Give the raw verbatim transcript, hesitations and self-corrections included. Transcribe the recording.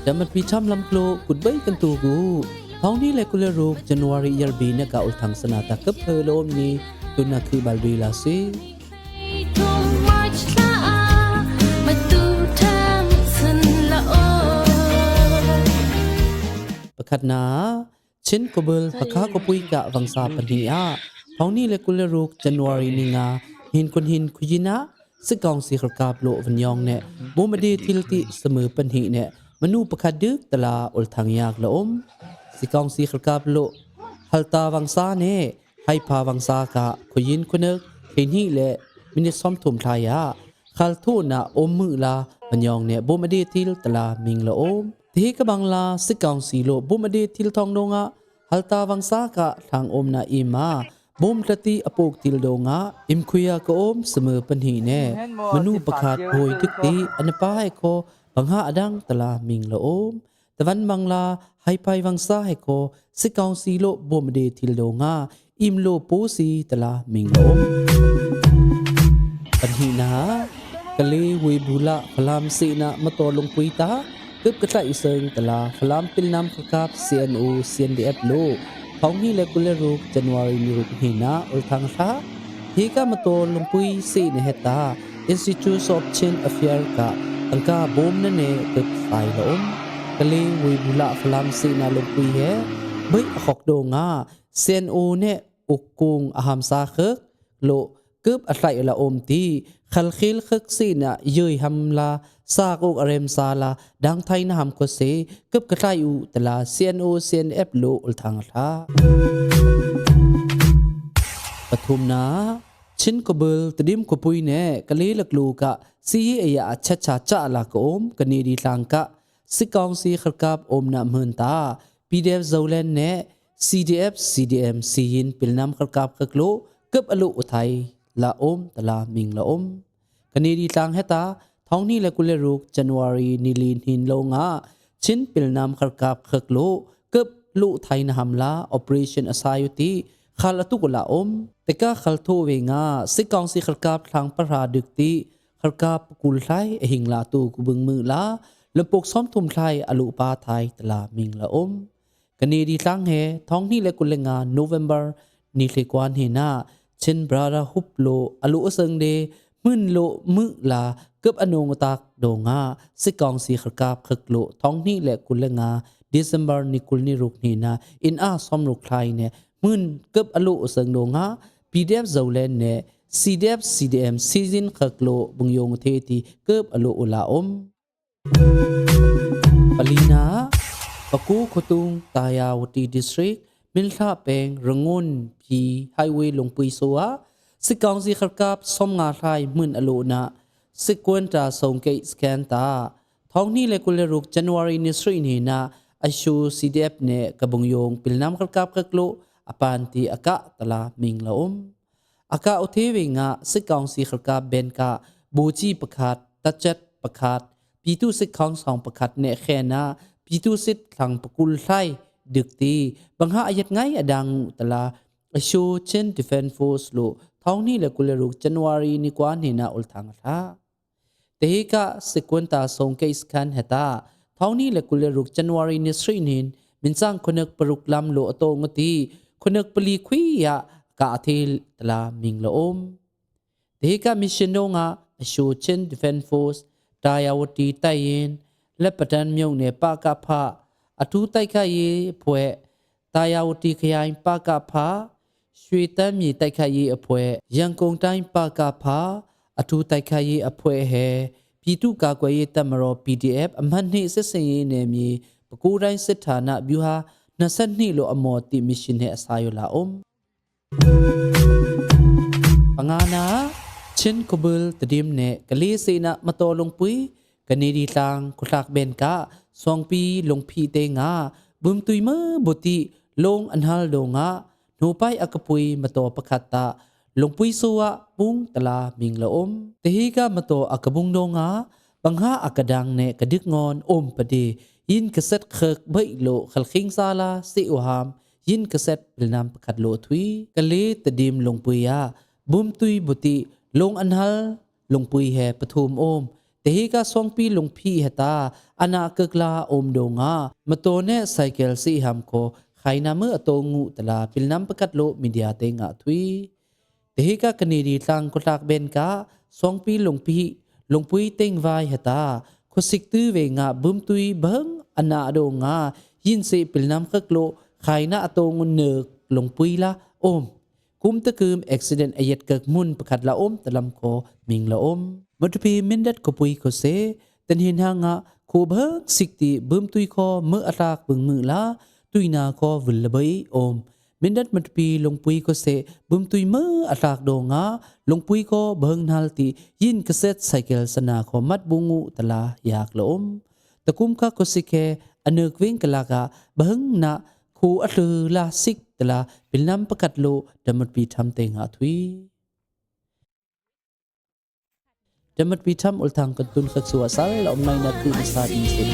Đăm ăt pi chăm lăm klô kut bai kăn tu gu. Thong ni lĕ kul lĕ ruk January yar bi nĕ ka ul thang sana ta kơp hơ lôm ni tun na khư bal dui la si. Pơkhat na, chin kô bul hơkha kô pui ka vang sa pơnhi a. Thong ni lĕ kul lĕ ruk January ni nga hin kun hin khu yin a. Sik kong si khar kap lŏ vân yong nĕ, bum a đê thil ti sơmơ pơnhi nĕ, mơnu pơkhat dŭk tơla ul thang yak lŏ ôm. Sik kong si khar kap lŏ hal ta vang sa nĕ, hai pha vang sa ka, khu yin khu nơk, hin hi lĕ, minit sŏm thum thai a. Khal thu na ôm mư̆ la, vân yong nĕ, bum a đê thil tơla ming lŏ ôm. Tơhi ka bang la, sik kong si lŏ, bum a đê thil thong nong a, hal ta vang sa ka, thang ôm na im a, bum tla ti a pôk thil dong a, im khuya ka ôm sơmơ pơnhi nĕ. Mơnu pơkhat hôi dŭk ti, ăn pa he kho, bang ha a dang tơla ming lŏ ôm. Tơvan bang la, hai pai vang sa he kho, sik kong si lŏ, bum a đê thil dong a, im lŏ pô si tơla ming lŏ ôm. Pơnhi na, kơ lĕ wui bu la, pha lam si na, ma tô lŏng pui ta, kơp kơ tlai u sơng tơla, pha lam pil năm khar kap, C N O, C N D F lŏ. Thong ni lĕ kul lĕ ruk January ni ruk hi na, ul thang hla. Hi ka ma tô lŏng pui si nĕ he ta, Institute of Chin Affairs ka, tăng ka bum nĕ nĕ kơp sai lŏ ôm. Kơ lĕ wui bu la pha lam si na lŏng pui he, bai a khŏk dong a, C N O nĕ, uk kung a ham sa khơk, lŏ, kơp a tlai la ôm ti, khal khil khơk si na, yơi ham la, sa kung a rem sa la, dang thai na ham kô si, kơp kơ tlai u tơla, C N O, C N F lŏ ul thang hla. Pơthum na, chin kô bul, tơdim kô pui nĕ, kơ lĕ lăk lu ka, si yi a ya a cha cha cha la kơ ôm, kơ ni đi tlang ka, sik kong si khar kap ôm na mơn ta, P D F Zoland nĕ, C D F, C D M, si yin pil năm khar kap khak lŏ, kơp a lŏ u thai, la ôm, tơla ming la ôm. Kơ ni đi tlang he ta, thong ni lĕ kul lĕ ruk January ni lin hin lŏ nga, chin pil năm khar kap khak lŏ, kơp lŏ thai na ham la, operation a sai u ti, khal a tŭk u la ôm. Tê ka khal thu wê nga, sik kong si khar kap thlang pơra dŭk ti, khar kap pơkul tlai, a hing la tu kơ bưng mư̆ la, lăm pôk sŏm thum tlai, a lŏ pa thai, tơla ming la ôm. Kơ ni đi tlang he, thong ni lĕ kul lĕ nga November, ni tlê kuan he na, chin brotherhood lŏ, a lŏ sơng đê, mưn lŏ mư̆ la, kơp a nong tak dong a, sik kong si khar kap khak lŏ, thong ni lĕ kul lĕ nga December ni kul ni ruk ni na, in a sŏm ruk tlai nĕ, mưn kơp a lŏ sơng dong a, P D F Zoland nĕ, C D F, C D M, si yin khak lŏ, bưng yong thê ti, kơp a lŏ u la ôm. Pali na, Paku Khutung, Tayawati District, Minthla Peng, Rangoon, Pi Highway lŏng pui sua, sik kong si khar kap, sŏm nga tlai mưn a lŏ na, sik kuan ta song kei scan ta. Thong ni lĕ kul lĕ ruk January ni sri ni na, a shu C D F nĕ kơ bung yong pil năm khar kap khak lŏ, a pan ti a ka tơla ming la ôm. A ka u thê wê nga sik kong si khar kap ben ka, bu chi pơkhat, ta chat pơkhat, pi tu sik kong song pơkhat nĕ khe na, pi tu sit thlang pơkul tlai, dŭk ti, bang ha a yet ngai a dang tơla, a shu Chin Defense Force lŏ, thong ni lĕ kul lĕ ruk January ni kuan he na ul thang hla. Tê hi ka sik kuan ta song kei scan he ta. Thong ni lĕ kul lĕ ruk January ni sri nin, min sang khunơk pơruk lam lŏ a tong ti, khunơk pali khui ya ka a thil tơla ming la ôm. Tê hi ka mission dong a, a shu Chin Defense Force, Tayawati tai yin, lĕ patan myong nĕ pa ka pha, a tu tai ka yi pwe, Tayawati khayain pa ka pha, Shwe Tam yi tai ka yi a pwe, Yangkong tai pa ka pha, a tu tai ka yi a pwe he, pi tu ka kwe yi tamaro P D F, a man ni se se yi nem yi, pa ku rai se thana biu ha, na san ni lŏ a mo ti mission he a sa yu la ôm. Panga na, Chin Kobul tơdim nĕ, kơ lĕ si na ma tô lŏng pui, kơ ni di tlang, kơ tlak ben ka, song pi, lŏng phi tê nga, bum tui mơ bu ti, lŏng an hal dong a, nu pai a kơ pui ma tô pơkhat ta, lŏng pui sua, pung tơla ming la ôm. Tê hi ka ma tô a kơ bung dong a, bang ha a kơ dang nĕ kơ dĭk ngon ôm pơdê, yin kơ set khơk bơih lŏ khăl khing sa la, si u ham, yin kơ set pil năm pơkhat lŏ thui. Kơ lĕ tơdim lŏng pui a, bum tui bu ti, lŏng an hal, lŏng pui he pơthum ôm, Tơhĭ kah suang pi lông phi hơta, ană kơk la ôm đô ngă, mơ̆ tô nĕ cycle si ham kơ, khai nă mơ̆ ato ngŭ tơla, pil năm pơkăt lŏ media tê ngă tui. Tơhĭ kah kơni ri tlang kơ tlak ƀen kah, suang pi lông phi, lông pui têng vai hơta, kơ sik tŭ vê ngă bưm tui bơ̆ng, ană đô ngă, yin si pil năm kơk lŏ, khai nă ato ngŭ nơ̆k lông pui la, ôm. Kŭm tơkưm accident ayet kơk mŭn pơkăt la ôm, tơlăm kơ mĭng la ôm. Mơ̆ tơpĭ mĭn đăt kơ pui kơ sĕ, tơ̆n hin hăng ngă, kơ bơ̆ng sik ti bưm tui kơ mơ̆ atlak bơ̆ng mơ̆ la, tui nă kơ vưl la ƀai ôm. Mĭn đăt mơ̆ tơpĭ lông pui kơ sĕ, bưm tui mơ̆ atlak đô ngă, lông pui kơ bơ̆ng năl ti, yin kơset cycle sơnă kơ măt bu ngŭ tơla yak la ôm. Tơkŭm kah kơ sik hĕ, anơ̆k wing kơ lak a, bơ̆ng nă, kơ atlư la sik tơla, pil năm pơkăt lŏ, đăm mơ̆t pi tham tê ngă tui. Đăm mơ̆t pi tham ul thang kơ tŭn khăk sua sal, la ôm nai nă tŭ nă sa ti sĕ.